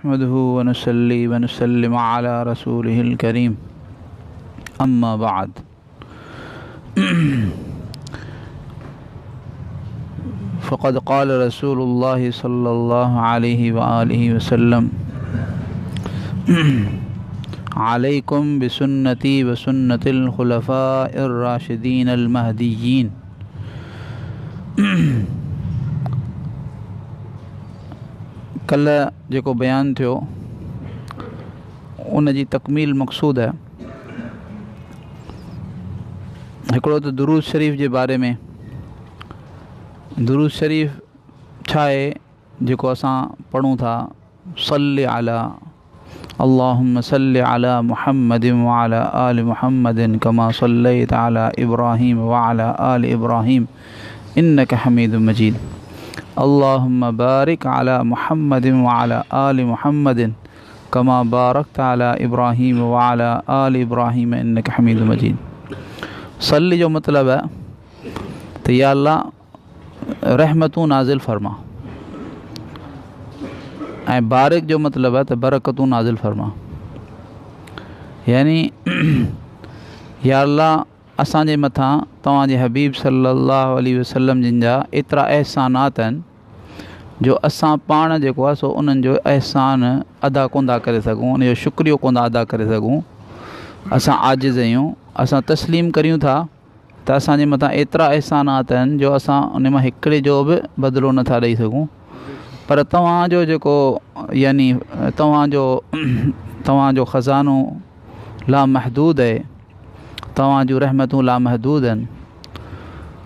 نحمده ونصلي ونسلم على رسوله الڪريم اما بعد. فقد قال رسول الله صلى الله عليه وآله وسلم عليكم بسنتي وسنة الخلفاء الراشدين المهديين. ڪلهه جيڪو بيان ٿيو ان جي تڪميل مقصود آهي. هڪڙو ته درود شريف جي باري ۾، درود شريف ڇا آهي جيڪو اسان پڙهون ٿا، صلي علي اللهم صل علي محمد وعلي آل محمد ڪما صليت علي ابراهيم وعلي آل ابراهيم انڪ حميد مجيد، اللهم بارڪ علي محمد وعلي آل محمد ڪما بارڪت علي ابراهيم وعلي آل ابراهيم انڪ حميد مجيد. صلي جو مطلب آهي ته يا الله رحمتون نازل فرما، ۽ بارڪ جو مطلب آهي ته برڪتون نازل فرما. يعني يا الله اسان جي مٿان توهان جي حبيب صلي الله عليه وسلم جن جا ايترا احسانات آهن جو اسان پاڻ جيڪو آهي سو انهن جو احسان ادا ڪونه ٿا ڪري سگهون، ان جو شڪريو ڪونه ٿا ادا ڪري سگهون. اسان عاجز آهيون، اسان تسليم ڪريون ٿا ته اسان جي مٿان ايترا احسانات آهن جو اسان ان مان هڪڙي جو به بدلو نه ٿا ڏئي سگهون، پر توهان جو جيڪو يعني توهان جو خزانو لامحدود آهي، توهان جون رحمتون لامحدود آهن،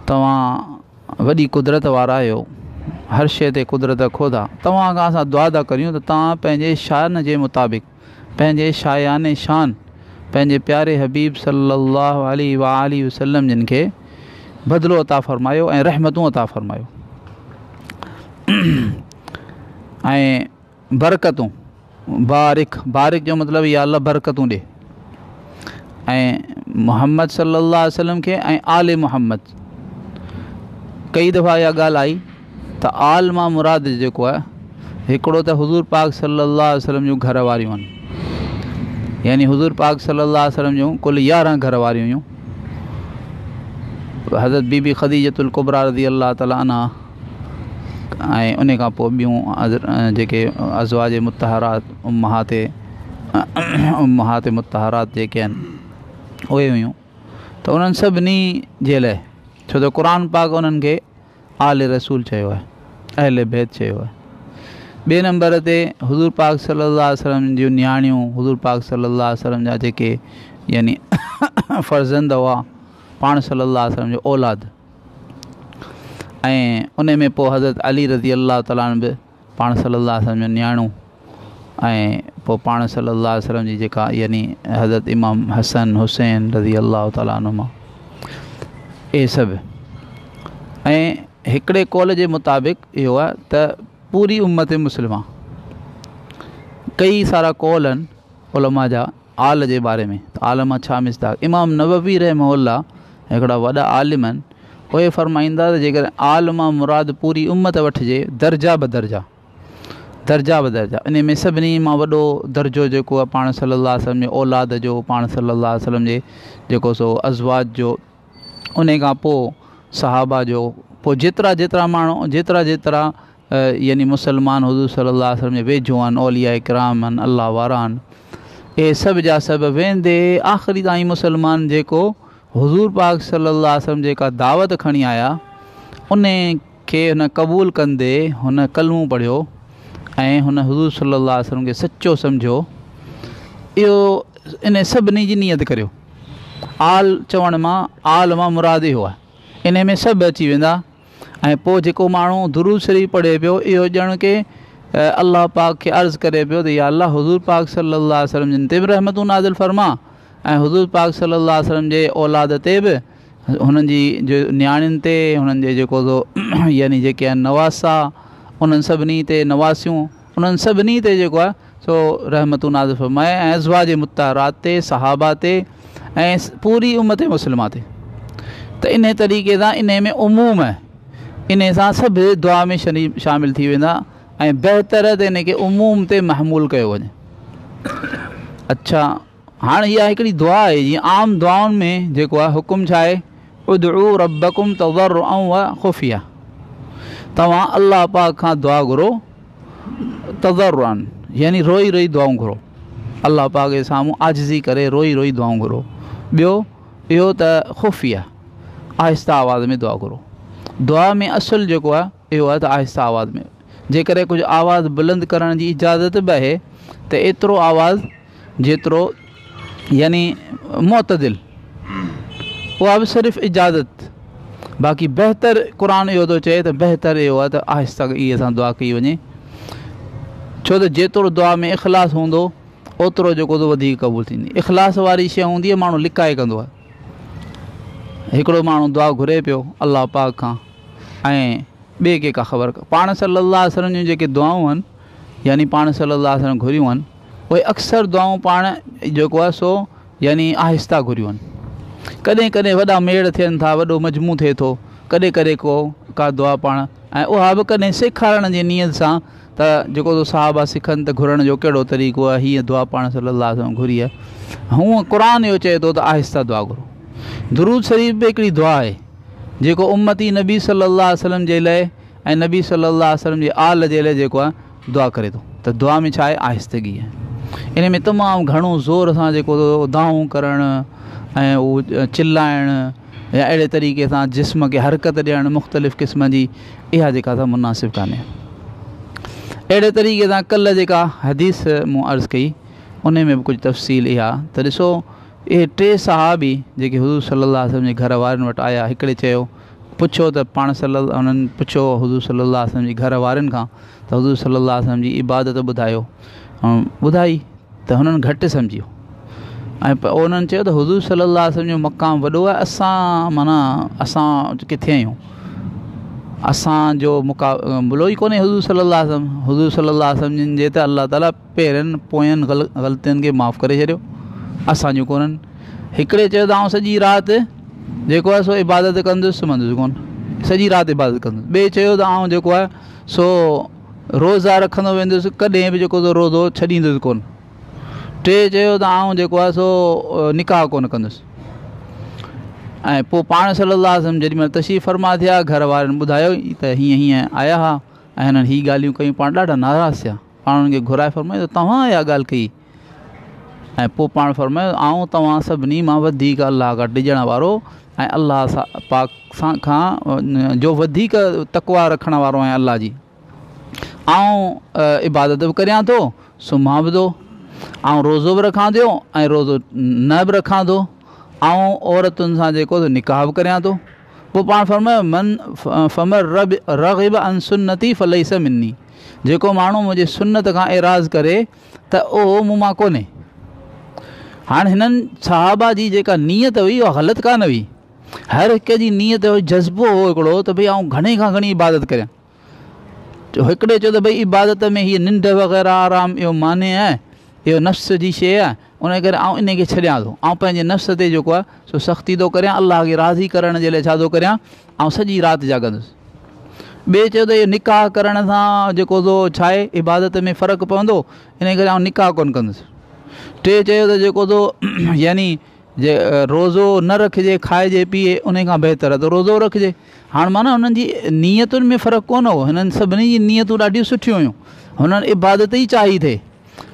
توهان وڏي قدرت وارا آهيو، هر شيء تي قدرت رکو ٿا. توهان کان اسان دعا ٿا ڪريون ته توهان پنهنجي شان جي مطابق، پنهنجي شايان شان، پنهنجي پياري حبيب صلي الله عليه وآله وسلم جن کي بدلو عطا فرمايو ۽ رحمتون عطا فرمايو ۽ برڪتون. بارڪ، بارڪ جو مطلب يا الله برڪتون ڏي، ۽ محمد صلي الله عليه وسلم کي ۽ آل محمد. ڪئي دفعا اها ڳالهه آئي ته آل مان مراد جيڪو آهي، هڪڙو ته حضور پاڪ صلي الله عليه وسلم جون گهر واريون آهن، يعني حضور پاڪ صلي الله عليه وسلم جون ڪل 11 گهر واريون هيون. حضرت بي بي خديجة الڪبريٰ رضي الله تعالٰي عنها ۽ ان کان پوء ٻيون جيڪي ازواج مطهرات امهات مطهرات جيڪي آهن اهي هيون. ته انهن سڀني جي لاء، ڇو ته قرآن پاڪ انهن کي آل رسول چيو آهي، اهل بيت چيو آهي. ٻئي نمبر تي حضور پاڪ صلي الله عليه وسلم جون نياڻيون، حضور پاڪ صلي الله عليه وسلم جا جيڪي يعني فرزند هئا، پاڻ صلي الله عليه وسلم جو اولاد، ۽ ان ۾ پوء حضرت علي رضي الله تعالٰي عنه به پاڻ صلي الله عليه وسلم جو نياڻو، ۽ پوء پاڻ صلي الله عليه وسلم جي جيڪا يعني حضرت امام حسن حسين رضي الله تعالٰي عنهما، اهي سڀ. ۽ هڪڙي قول جي مطابق اهو آهي ته پوري امت مسلمه، ڪئي سارا قول آهن علماء جا آل جي باري ۾ ته آل مان ڇا مصداق. امام نووي رحمه الله هڪڙا وڏا عالم آهن، اهي فرمائيندا ته جيڪڏهن آل مان مراد پوري امت وٺجي درجا بدرجا، درجا بدرجا، انهي ۾ سڀني مان وڏو درجو جيڪو آهي پاڻ صلي الله عليه وسلم جي اولاد جو، پاڻ صلي الله عليه وسلم جي جيڪو سو ازواج جو، انهي کان پوء صحابه جو، پوء جيترا جيترا ماڻهو، جيترا جيترا يعني مسلمان حضور صلي الله عليه وسلم جي ويجهو آهن، اولياء ڪرام آهن، الله وارا آهن، اهي سڀ جا سڀ ويندي آخري تائين مسلمان جيڪو حضور پاڪ صلي الله عليه وسلم جيڪا دعوت کڻي آيا انهي کي هن قبول ڪندي هن ڪلمو پڙهيو ۽ هن حضور صلي الله عليه وسلم کي سچو سمجهيو، اهو انهي سڀني جي نيت ڪريو. آل چوڻ مان آل مان مراد اهو آهي، انهي ۾ سڀ اچي ويندا. ۽ پوء جيڪو ماڻهو درود شريف پڙهي پيو اهو ڄڻ ڪي الله پاڪ کي عرض ڪري پيو ته يا الله حضور پاڪ صلي الله عليه وسلم جن تي به رحمتون نازل فرما ۽ حضور پاڪ صلي الله عليه وسلم جي اولاد تي به، هنن جي جو نياڻين تي، هنن جي جيڪو سو يعني جيڪي آهن نواسا انهن سڀني تي، نواسيون انهن سڀني تي جيڪو آهي سو رحمتون نازل فرمائي ۽ ازواج مطهرات تي، صحابه تي ۽ پوري امت مسلمه تي. ته انهي طريقي سان انهي ۾ عموم آهي، انهي سان سڀ دعا ۾ شامل ٿي ويندا. ۽ بهتر آهي ته ان کي عموم تي محمول ڪيو وڃي. اڇا هاڻ اها هڪڙي دعا آهي، جيئن عام دعائن ۾ جيڪو آهي حڪم ڇا آهي؟ ادعو ربڪم تضرعا وخفيا، توهان الله پاڪ کان دعا گهرو تضرعا يعني روئي روئي دعائون گهرو، الله پاڪ جي سامهون عاجزي ڪري روئي روئي دعائون گهرو. ٻيو اهو ته خفيه آهسته آواز ۾ دعا گهرو. دعا ۾ اصل جيڪو آهي اهو آهي ته آهسته آواز ۾، جيڪڏهن ڪجهه آواز بلند ڪرڻ جي اجازت به آهي ته ايترو آواز جيترو يعني معتدل، اها به صرف اجازت. باقي بهتر قرآن اهو ٿو چئي ته بهتر اهو آهي ته آهستگيء سان دعا ڪئي وڃي، ڇو ته جيترو دعا ۾ اخلاص هوندو اوترو جيڪو ٿو وڌيڪ قبول ٿيندي. اخلاص واري شيء هوندي آهي ماڻهو لڪائي ڪندو آهي. هڪڙو ماڻهو دعا گهري پيو الله پاڪ کان ۽ ٻئي کي ڪا خبر. پاڻ صلي الله عليه وسلم جون جيڪي دعائون آهن، يعني پاڻ صلي الله عليه وسلم گهريون آهن، اهي اڪثر دعائون پاڻ جيڪو آهي سو يعني آهسته گهريون آهن. ڪڏهن ڪڏهن وڏا ميڙ ٿين ٿا، وڏو مجموع ٿئي ٿو، ڪڏهن ڪڏهن ڪو ڪا دعا پاڻ، ۽ اها به ڪڏهن سيکارڻ جي نيت سان ته جيڪو ٿو صحابه سکن ته گهرڻ جو ڪهڙو طريقو آهي، هيء دعا پاڻ صلي الله عليه وسلم گهري آهي. هونء قرآن اهو چئي ٿو ته آهسته دعا گهرو. درود شريف به هڪڙي دعا آهي جيڪو امتي نبي صلي الله عليه وسلم جي لاء ۽ نبي صلي الله عليه وسلم جي آل جي لاء جيڪو آهي دعا ڪري ٿو ته دعا ۾ ڇا آهي؟ آهستگي آهي. ان ۾ تمام گهڻو زور سان جيڪو دانهون ڪرڻ ۽ اهو چلائڻ يا اهڙي طريقي سان جسم کي حرڪت ڏيڻ مختلف قسم جي، اها جيڪا سا مناسب ڪانهي. اهڙي طريقي سان ڪلهه جيڪا حديث مون عرض ڪئي ان ۾ به ڪجهه تفصيل اها ته ڏسو اهي ٽي صحابي جيڪي حضور صلي الله عليه وسلم جي گهر وارن وٽ آيا، هڪڙي چيو پڇيو ته پاڻ صلي الله انهن پڇيو حضور صلي الله عليه وسلم جي گهر وارن کان ته حضور صلي الله عليه وسلم جي عبادت ٻڌايو، ٻڌائي ته هنن گهٽ سمجهيو ۽ انهن چيو ته حضور صلي الله عليه وسلم جو مقام وڏو آهي، اسان معنيٰ اسان ڪٿي آهيون، اسان جو مقابلو ئي ڪونهي حضور صلي الله عليه وسلم. حضور صلي الله عليه وسلم جن جي ته الله تعاليٰ پهرين پوين غلطين کي معاف ڪري ڇڏيو، اسان جون ڪونهن. هڪڙي چيو ته آئون سڄي رات جيڪو آهي سو عبادت ڪندس، سمهندس ڪونه، سڄي رات عبادت ڪندس. ٻئي چيو ته آئون جيڪو آهي سو روزا رکندو ويندس، ڪڏهن به جيڪو سو روزو ڇڏيندس ڪونه. ٽي چيو ته آئون جيڪو آهي سو نڪاح ڪونه ڪندس. ۽ پوء پاڻ صلي الله عليه وسلم جيڏي مهل تشريف فرما ٿيا، گهر وارن ٻڌايو ته هيئن هيئن آيا هئا ۽ هنن هي ڳالهيون ڪيون. پاڻ ڏاڍا ناراض ٿيا. پاڻ انهن کي گهرائي فرمايو ته توهان اها ڳالهه ڪئي؟ ۽ پوء پاڻ فرمايو آئون توهان سڀني مان وڌيڪ الله کان ڊڄڻ وارو ۽ الله پاڪ سان کان جو وڌيڪ تقويٰ رکڻ وارو آهيان. الله جي آئون عبادت به ڪريان ٿو، سمهان به ٿو، آئون روزو به رکان ٿو ۽ روزو نه به رکان ٿو، آئون عورتن سان جيڪو نڪاح به ڪريان ٿو. پوء پاڻ فرمايو من فمن رغب عن سنتي فليس مني، جيڪو ماڻهو منهنجي سنت کان اعراض ڪري ته اهو مون مان ڪونهي. هاڻ هنن صحابه جي جيڪا نيت هئي اها غلط ڪانه هئي. هر هڪ جي نيت هو جذبو هو هڪڙو ته ڀئي آئون گهڻي کان گهڻي عبادت ڪريان. هڪڙي چيو ته ڀئي عبادت ۾ هيء ننڊ وغيره آرام اهو مانع آهي، اهو نفس جي شيء آهي، ان ڪري آئون ان کي ڇڏيان ٿو. آئون پنهنجي نفس تي جيڪو آهي سو سختي ٿو ڪريان، الله کي راضي ڪرڻ جي لاء ڇا ٿو ڪريان، آئون سڄي رات جاڳندس. ٻئي چيو ته اهو نڪاح ڪرڻ سان جيڪو سو ڇا آهي عبادت ۾ فرق پوندو، ان ڪري آئون نڪاح ڪونه ڪندس. ٽي چيو ته جيڪو سو يعني جي روزو نه رکجي، کائجي پيئي، ان کان بهتر آهي ته روزو رکجي. هاڻ معنيٰ هنن جي نيتن ۾ فرق ڪونه هو، هنن سڀني جي نيتون ڏاڍيون سٺيون هيون، هنن عبادت ئي چاهي ٿي،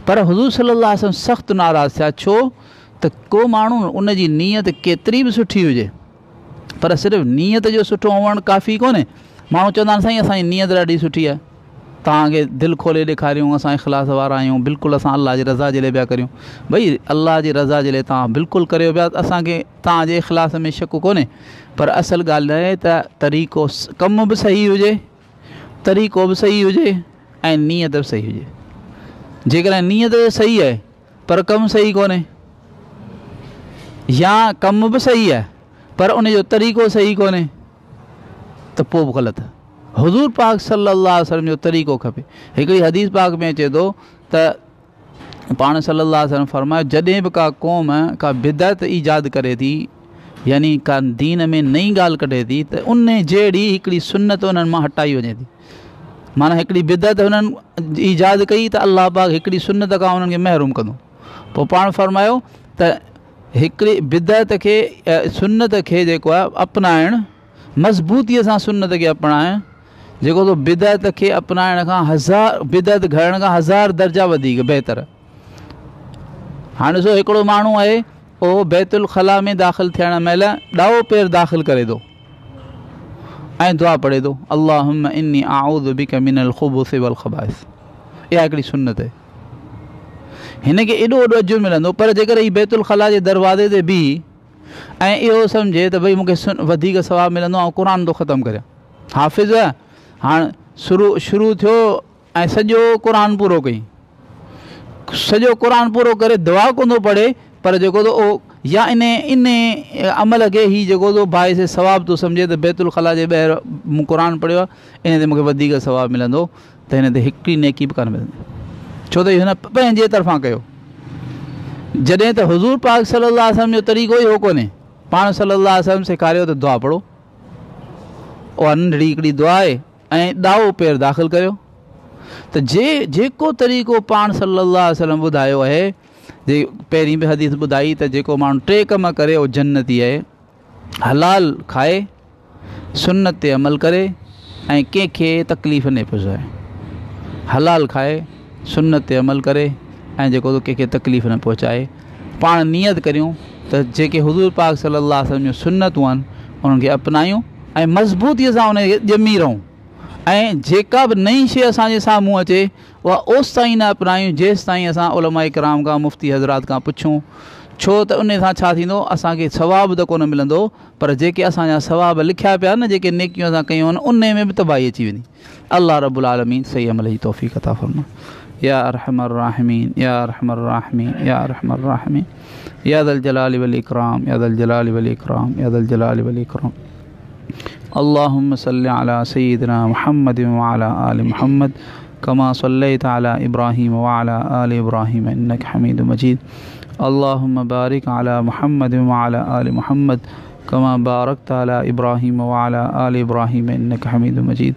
پر حضور صلي الله عليه وسلم سخت ناراض ٿيا. ڇو ته ڪو ماڻهو ان جي نيت ڪيتري به سٺي هجي، پر صرف نيت جو سٺو هئڻ ڪافي ڪونهي. ماڻهو چوندا آهن سائين اسان جي نيت ڏاڍي سٺي آهي، توهان کي دل کولي ڏيکاريون اسان اخلاص وارا آهيون، بلڪل اسان الله جي رضا جي لاء پيا ڪريون. ڀئي الله جي رضا جي لاء توهان بلڪل ڪريو پيا، اسان کي توهان جي اخلاص ۾ شڪ ڪونهي، پر اصل ڳالهه آهي ته طريقو ڪم به صحيح هجي، طريقو به صحيح هجي ۽ نيت به صحيح هجي. جيڪڏهن نيت صحيح آهي پر ڪم صحيح ڪونهي، يا ڪم به صحيح آهي پر ان جو طريقو صحيح ڪونهي ته پوء به غلط. حضور پاڪ صلي الله عليه وسلم جو طريقو کپي. هڪڙي حديث پاڪ ۾ اچي ٿو ته پاڻ صلي الله عليه وسلم فرمايو جڏهن به ڪا قوم ڪا بدعت ايجاد ڪري ٿي، يعني ڪا دين ۾ نئين ڳالهه ڪڍي ٿي، ته ان جهڙي هڪڙي سنت انهن مان هٽائي وڃي ٿي. معنيٰ هڪڙي بدعت هنن ايجاد ڪئي ته الله پاڪ هڪڙي سنت کان انهن کي محروم ڪندو. پوء پاڻ فرمايو ته هڪڙي بدعت کي سنت کي جيڪو آهي اپنائڻ مضبوطيء سان سنت کي اپنائڻ جيڪو تو بدعت کي اپنائڻ کان هزار بدعت گهڙڻ کان هزار درجا وڌيڪ بهتر. هاڻي ڏسو هڪڙو ماڻهو آهي اهو بيت الخلا ۾ داخل ٿيڻ مهل ڏائو پير داخل ڪري ٿو ۽ دعا پڙهي ٿو اللهم اني اعوذ بک من الخبث والخبائث. اها هڪڙي سنت آهي. هن کي ايڏو وڏو اجر ملندو. پر جيڪر هي بيت الخلا جي دروازي تي بيهي ۽ اهو سمجهي ته ڀئي مون کي وڌيڪ ثواب ملندو آئون قرآن ٿو ختم ڪريان، حافظ هاڻ شروع ٿيو ۽ سڄو قرآن پورو ڪئي، سڄو قرآن پورو ڪري دعا ڪونه ٿو پڙهي، پر جيڪو ٿو اهو يا ان ان عمل کي هي جيڪو ٿو باعث ثواب ٿو سمجهي ته بيت الخلا جي ٻاهر مون قرآن پڙهيو آهي ان تي مون کي وڌيڪ ثواب ملندو، ته هن تي هڪڙي نيڪي به ڪانه ملندي، ڇو ته هن پنهنجي طرفان ڪيو. جڏهن ته حضور پاڪ صلي الله عليه وسلم جو طريقو ئي هو ڪونهي. پاڻ صلي الله عليه وسلم سيکاريو ته دعا پڙهو، اها ننڍڙي هڪڙي دعا آهي ۽ ڏائو پير داخل ڪريو. ته جي جيڪو طريقو پاڻ صلي الله عليه وسلم ٻڌايو آهي، جي پهرين به حديث ٻڌائي ته جيڪو ماڻهو ٽي ڪم ڪري اهو جنتي آهي، حلال کائي، سنت تي عمل ڪري ۽ ڪنهن کي تڪليف نه پهچائي. حلال کائي، سنت تي عمل ڪري ۽ جيڪو ڪنهن کي تڪليف نه پهچائي. پاڻ نيت ڪريون ته جيڪي حضور پاڪ صلي الله عليه وسلم جون سنتون آهن انهن کي اپنايون ۽ مضبوطيء سان ان کي ڄمي رهون ۽ جيڪا به نئين شيء اسان جي سامهون اچي اها اوستائين نه اپنايون جيستائين اسان علماء ڪرام کان مفتي حضرات کان پڇون، ڇو ته ان سان ڇا ٿيندو اسان کي ثواب ته ڪونه ملندو پر جيڪي اسان جا ثواب لکيا پيا آهن نه جيڪي نيڪيون اسان ڪيون آهن انهي ۾ به تباهي اچي ويندي. الله رب العالمين صحيح عمل جي توفيق عطا فرمائي. يا ارحم الراحمين يا ارحم الراحمين يا ارحم الراحمين يا ذا الجلال والاڪرام يا ذا الجلال والاڪرام يا ذا الجلال والاڪرام. اللهم صل على سيدنا محمد وعلى آل محمد كما صليت على إبراهيم وعلى آل إبراهيم إنك حميد مجيد. اللهم بارك على محمد وعلى آل محمد كما باركت على إبراهيم وعلى آل إبراهيم إنك حميد مجيد.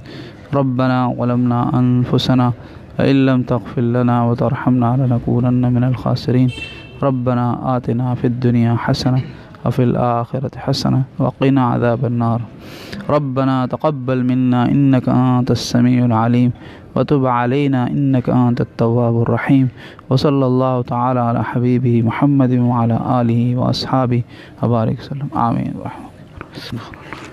ربنا ظلمنا أنفسنا وإن لم تغفر لنا وترحمنا لنكونن من الخاسرين. ربنا آتنا في الدنيا حسنة وفي الآخرة حسنة وقنا عذاب النار. ربنا تقبل منا إنك أنت السميع العليم وتب علينا إنك أنت التواب الرحيم. وصلى الله تعالى على حبيبه محمد وعلى آله وأصحابه وبارك وسلم. آمين. ورحمة الله.